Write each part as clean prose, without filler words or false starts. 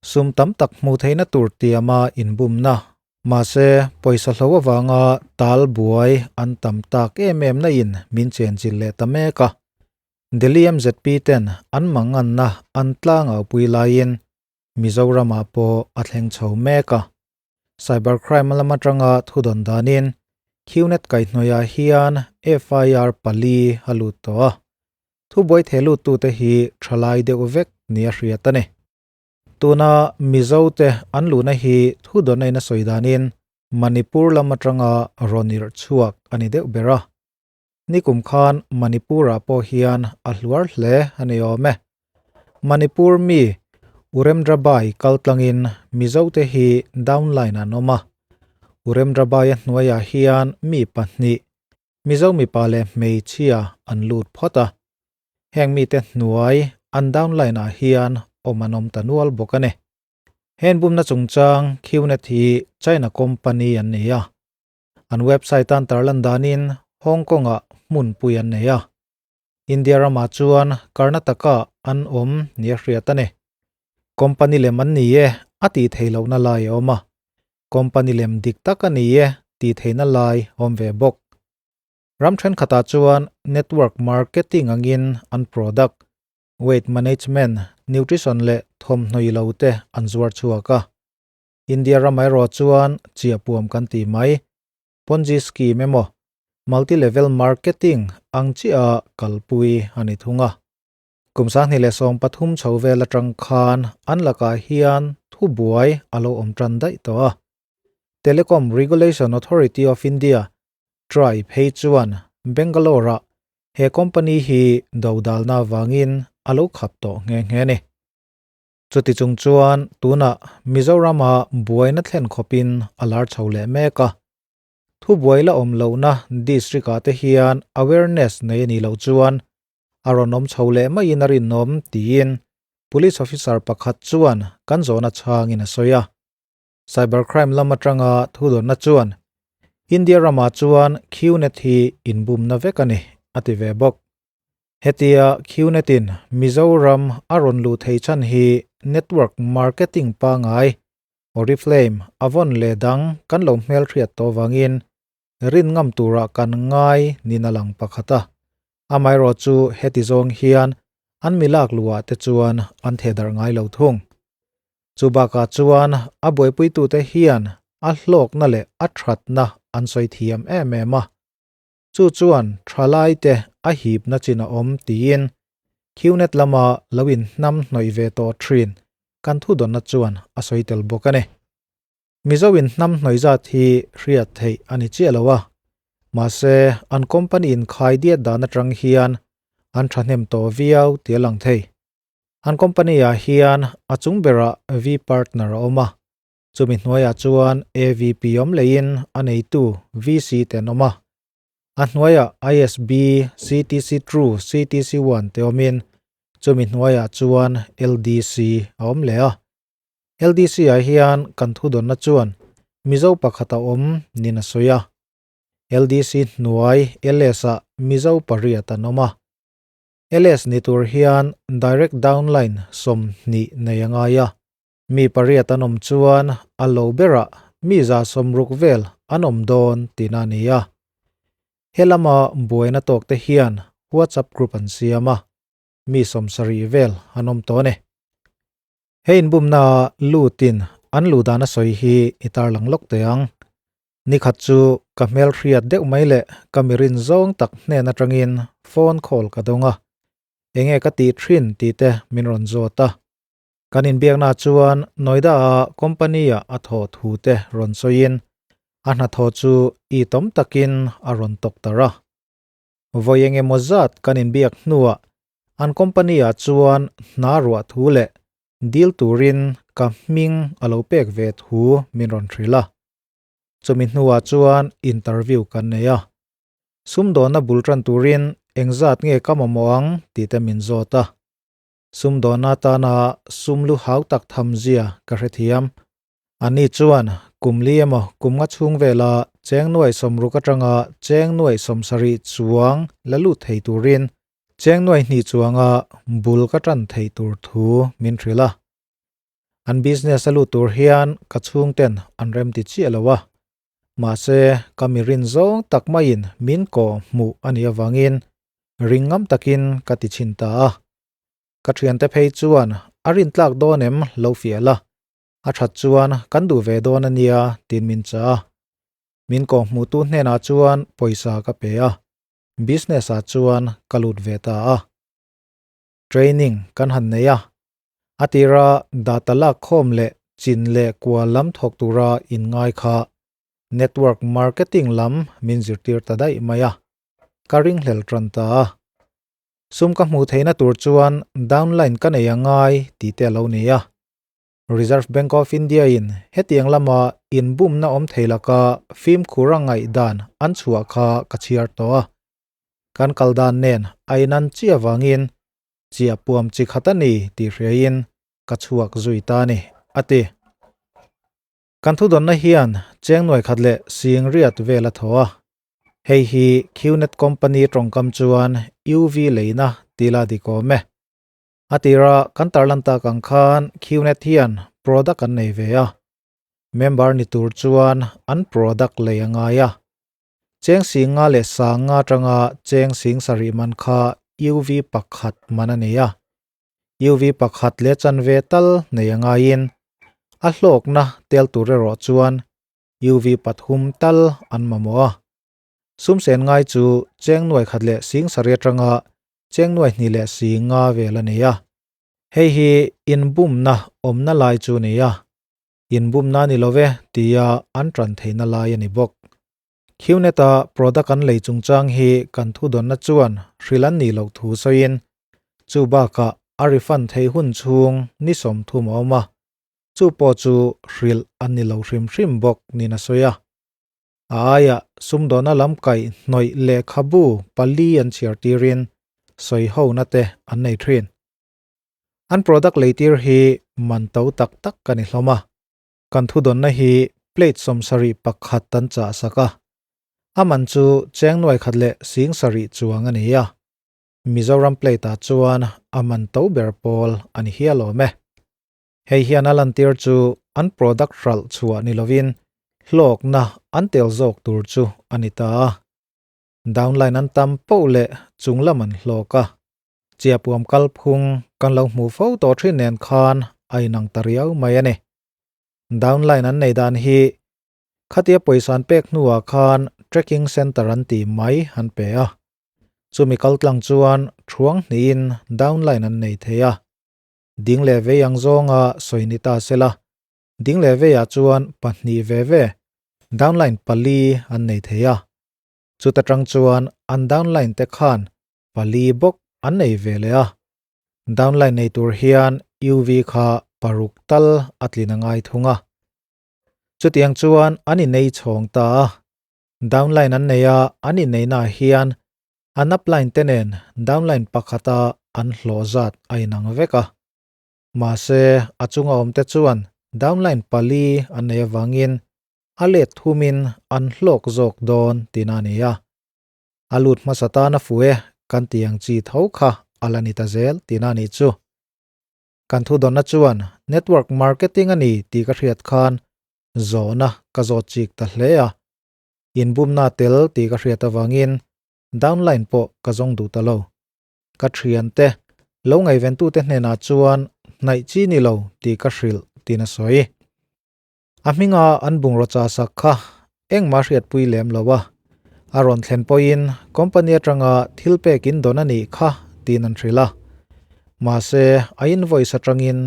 Sum tam tak hmuh theihna tur tiama inbumna, mahse pawisa hlo avanga tal buai an tam tak em em na in min chenchilh leh ta mek a. Delhi MZP ten an manganna an tlangau pui laiin Mizoramah pawh a thleng chho mek a. Cybercrime lam atanga thudawn danin QNet kaihhnawihah hian FIR pali a lut tawh a. Thubuai theh luttute hi thalai deuh vek nia hriat a ni. Tuna Mizote an luhna hi thudawn a ina sawi danin Manipur lam atanga rawn irh chhuak a ni deuh ber a. Nikum khan Manipur-ah pawh hian a hluar hle a ni awm e. Manipur mi Uremdrabai kaltlangin Mizote hi downline an awm a. Uremdrabai-a hnuaiah hian mi pahnih, Mizo mipa leh hmeichhia an lut phawt a. Heng mite hnuai an downline-ah hian awm an awm ta nual bawk a ni. Hen bumna chungchang QNet hi China company an ni a. An website an tarlan danin Hong Kong-ah hmunpui an nei a. India ramah chuan Karnataka an awm nia hriat a ni. Company lem an ni e a tih theih lohna lai a awm a. Company lem dik tak a ni e tih theihna lai a awm ve bawk. Ram thenkhatah chuan network marketing angin an product, weight management, nutrition leh thawmhnaw ilo te an zuar chhuak a. India ram erawh chuan chiahpuam kan ti mai. Ponzi scheme emaw multi level marketing ang chiah kalpui a ni thung a. Kum 2013 chho vel atang khan an lakah hian thubuai a lo awm tan daih tawh a. Telecom Regulation Authority of India, TRAI, phei chuan Bangalore-ah he company hi dodalna avangin a lo khap tawh nghe nghe a ni. Chuti chung chuan tunah Mizorama buaina thlen khawpin a lar chho leh mek a. Thubuai la awm lohna district-ah te hian awareness nei a nih loh chuan a rawn awm chho leh maiin a rinawm tiin police officer pakhat chuan kan zawhna chhangin a sawi a. Cybercrime lam atanga thudawnna chuan India ramah chuan QNet hi inbumna vek a ni a ti ve bawk. Hetia QNet-in Mizoram a rawn luh thei chhan hi network marketing pangai, Oriflame, Avon leh dang kan lo hmelhriat tawh vangin rin ngam turah kan ngai nin a lang pakhat a. Amaherawh chu heti zawng hian an mi lak luhah te chuan an thehdarh ngai lo thung. Chu bakah chuan a buaipuitute hian a hlawkna leh a thatna an sawi thiam em em a. Chu chuan thalaite a hipna chin a awm tiin QNet lama lo inhnam hnawih ve tawh thin kan thudawnna chuan a sawi tel bawk a ni. Mizo inhnam hnawih zat hi hriat theih a ni chiah lo a, mahse an company inkhai diat dan atang hian an thahnem tawh viau tih a lang thei. An company ah hian a chung berah V-partner a awm a, Chumi hnuaiah chuan AVP awm leiin a neitu VC te an awm a. A hnuaiah ISB, CTC True, CTC One te awmin chumi hnuaiah chuan LDC a awm leh a. LDC ah hian kan thudawnna chuan Mizo pakhat a awm nin a sawi a. LDC hnuai LS ah Mizo pariat an awm a. LS ni tur hian direct downline 20 nei a ngai a. Mi pariat an awm chuan a lo berah mi 160 vel an awm dawn tihna a ni a. He lama buaina tawk te hian WhatsApp group an siam a, mi 70 vel an awm tawh a ni. He inbumna lutin an luh dan a sawi hi i tarlang lawk teh ang. Nikhat chu ka hmelhriat deuh mai leh ka mirin zawng tak hnen atangin phone call ka dawng a, enge ka tih thin tih te min rawn zawt a. Kan inbiakna chuan Noida-a company-ah a thawh thu te rawn sawiin a hnathawh chu i tawm takin a rawn tawk tar a. Vawi eng emaw zat kan inbiak hnuah an company-ah chuan hna ruah thu leh dil turin ka hming a lo pek ve thu min rawn hrilh a. Chumi hnuah chuan interview kan nei a. Sumdawnna bul tan turin engzat nge ka mamawh ang tih te min zawt a. Sumdawn atana sum lu hau tak tham zia ka hrethiam. Ani chuan kum li emaw kum nga chhung vela cheng nuai 60 atanga cheng nuai 70 chuang la lut thei turin cheng nuai hnih chuanga bul ka tan thei tur thu min hrilh a. An business a lut tur hian ka chhungten an remti chiah lo a, mahse ka mi rin zawng tak maiin min kawh hmuh a nih avangin ring ngam takin ka ti chhin ta a. Ka thiante phei chuan a rin tlak dawn em lo fiah la, a that chuan kan duh ve dawn a nia tiin min chah a. Min kawh hmuhtu hnenah chuan pawisa ka pe a, business ah chuan ka lut ve ta a. Training kan han nei a, a tira data lak khawm leh chin leh kua lam thawk tura inngai kha network marketing lam min zirtir ta daih mai a, ka ringhlel tan ta a. Sum ka hmuh theihna tur chuan downline ka nei a ngai tih te a lo ni a. Reserve Bank of India in hetiang lama inbumna awm thei laka fimkhur a ngaihdan an chhuah kha ka chhiar tawh a. Kan kal dan nen a inan chiah vangin chiah puam chi khat a ni tih hriain ka chhuak zui ta a ni, a ti. Kan thudawnna hian cheng nuai khat leh sing riat vel a thaw a. Hei hi QNet company tawngkam chuan UV leina tih la dik awm e. A tira kan tarlan tak ang khan QNet hian product an nei ve a. Member ni tur chuan an product lei a ngai a. Cheng sing nga leh sang nga atanga cheng sing sarih man kha UV pakhat man a ni a. UV pakhat leh chanve tal nei a ngaiin a hlawkna tel tur erawh chuan UV pathum tal an mamawh a. Sum sen ngai chu cheng nuai khat leh sing sarih atanga cheng nuai hnih leh sing nga vel a ni a. Hei hi inbumna awmna lai chu a ni a. Inbumna a ni lo ve tia an tan theihna lai a ni bawk. QNet-a product an lei chungchang hi kan thudawnna chuan hrilh an nih loh thu sawiin chu bakah a refund theih hun chhung ni 30 a awm a, chu pawh chu hrilh an ni lo hrim hrim bawk niin a sawi a. A aiah sumdawna lam kaih hnawih lehkhabu pali an chhiar tirin sawihona te an nei thin. An product leitir hi man to tak tak ka ni hlawm a. Kan thudawnna hi plate 71 an chah sak a, a man chu cheng nuai khat leh sing sarih chuang a ni a. Mizoram plate ah chuan a man to ber pawl a ni hial awm e. Hei hian a lantir chu an product hralh chhuah ni lovin hlawkna an tel zawk tur chu a ni ta a. Downline an tam poh leh chunglam an hlawk a. Chiapuam kalphung kan lo hmuh fo tawh thin nen khan a inang ta riau mai a ni. Downline an nei dan hi khatia pawisa an pek hnuah khan tracking center an tih mai an pe a. Chumi kaltlang chuan thuang hnihin downline an nei thei a. Ding leh vei ang zawnga sawi ni ta sela, ding leh veiah chuan pahnih ve ve downline pali an nei thei a. Chuta tang chuan an downline te khan pali bawk an nei ve leh a. Downline nei tur hian UV kha paruk tal a tlin a ngai thung a. Chutiang chuan an innei chhawng ta a. Downline an nei a, an inneihnaah hian an upline te nen downline pakhata an hlawh zat a inang vek a. Mahse, a chunga awmte chuan downline pali an nei avangin a let thumin an hlawk zawk dawn tihna a ni a. A lut hmasa tan a fu e kan tih ang chi tho kha a la ni ta zel tihna a nih chu. Kan thudawnna chuan network marketing a ni tih ka hriat khan zawhna ka zawt chik ta hle a. Inbumna tel tih ka hriat avangin downline pawh ka zawng duh ta lo. Ka thiante, lo ngaihventute hnenah chuan hnaih chi ni lo tih ka hrilh tiin a sawi. A hminga an bungraw cha sak kha engmah hriatpui lem lo a, a rawn thlen pawhin company atanga thil pek in dawn a nih kha tiin an hrilh a. Mahse, a invoice atangin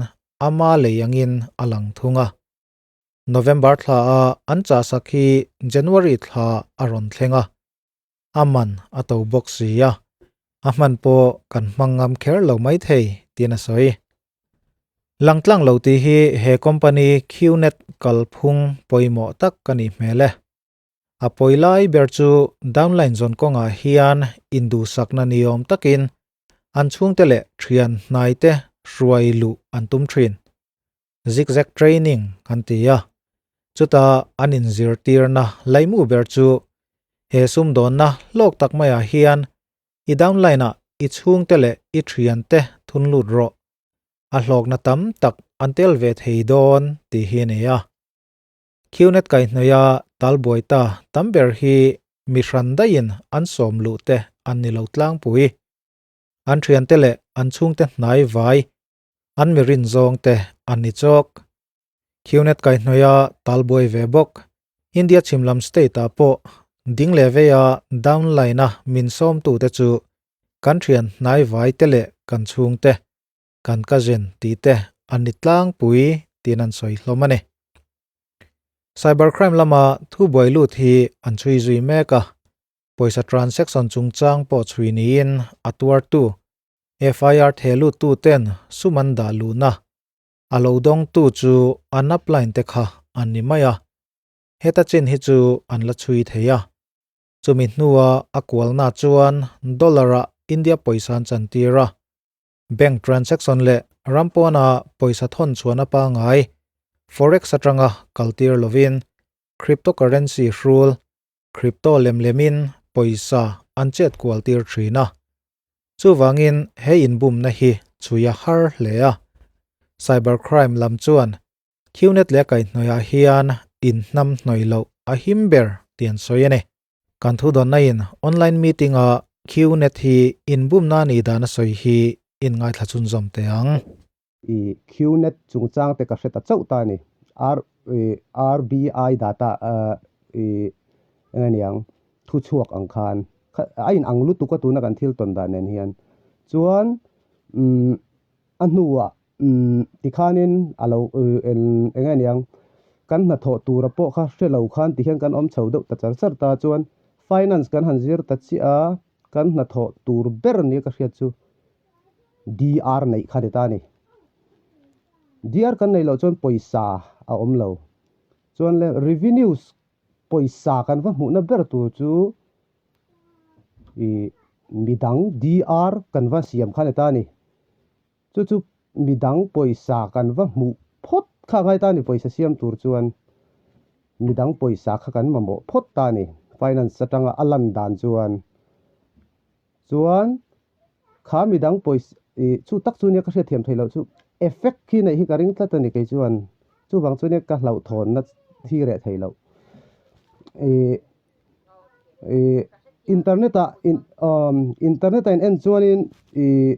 ama lei angin a lang thung a. November thla a an chah sak hi January thla a rawn thleng a, a man a to bawk si a, a hman pawh kan hmang ngam kher lo mai thei tiin a sawi. Langtlang lo tih hi he company QNet kalphung pawimawh tak a nih hmel e. A pawi lai ber chu downline zawn kawngah hian induhsakna ni awm takin an chhungte leh thian hnaite hruai luh an tum thin. Zigzag training an ti a, chuta an inzirtirna laimu ber chu he sumdawnna hlawk tak maiah hian i downline-ah i chhungte leh i thiante thun lut rawh. A hlawkna tam tak an tel ve thei dawn tih hi a ni a. Qnet kaihhnawih a talbuai ta tam ber hi mi hran daihin an sawm luh te an ni lo tlangpui. An thiante leh an chhungte hnai vai, an mi rin zawng te an ni chawk. Qnet kaihhnawih a talbuai ve bawk. India chhimlam state ah pawh ding leh veia downline a min sawmtute chu kan thian hnai vai te leh kan chhungte, kan cousin tih te an ni tlangpui tiin an sawi hlawm a ni. Cybercrime lama thubuai lut hi an chhui zui mek a, pawisa transaction chungchang pawh chhui niin a tuartu FIR theh luttu ten sum an dah luhna a lo dawngtu chu an upline te kha an ni mai a, heta chin hi chu an la chhui thei a. Chumi hnua a kualna chuan dollar-ah India pawisa an chantir a, Bank transaction leh ram pawna pawisa thawn chhuahna pangngai forex atanga kaltir lovin cryptocurrency hrul, crypto lem lemin pawisa an chet kual tir thin a. Chuvangin he inbumna hi chhui a har hle a. Cybercrime lam chuan Qnet leh kaihhnawihah hian inhnam hnawih loh a him ber tih an sawi a ni. Kan thudawnna in online meeting a Qnet hi inbumna a nih dan a sawi hi in ngaithla chhunzawm teh ang. I Qnet chungchang te ka hre ta chauh ta a ni. R RBI data i eng a niang thu chhuak ang khan a in ang lutuk a tuna kan thil tawn dan nen hian chuan umm a hnuah Umm tikhanin a lo eng eng nge niang kan hnathawh tura pawh kha hre lo khan tihian kan awm chho deuh ta char char ta chuan finance kan han zir ta chiah a, kan hnathawh tur ber nia ka hriat chu DR neih kha ni ta a ni. DR kan neih loh chuan pawisa a awm lo. Chuan le revenues pawisa kan va hmuhna ber tur chu ih midang DR kan va siam kha ni ta a ni. Chu chu midang pawisa kan va hmuh phawt kha a ngai ta a ni, pawisa siam tur chuan midang pawisa kha kan mamawh phawt ta a ni, finance atanga a lan dan chuan. Chuan kha midang pawisa ih chu tak chu nia ka hriatthiam theih loh chu effect khi neih hi ka ring tlat a ni kei chuan, chuvang chu nia ka hlauhthawnna hi reh theih loh. Ih ih internet ah in umm internet ah in en chuanin ih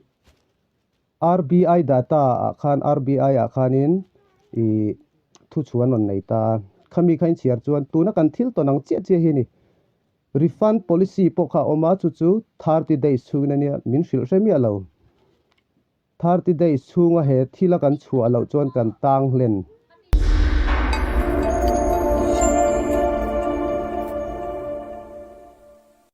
RBI data ah khan RBI ah khanin ih thu chhuan rawn nei ta a, khami kha inchhiar chuan tuna kan thil tawn ang chiah chiah hi a ni. Refund policy pawh kha a awm a, chu chu 30 days chhungin a nia, min hrilh hre miah lo. 30 days chhunga he thila kan chhuah loh chuan kan tang hlen.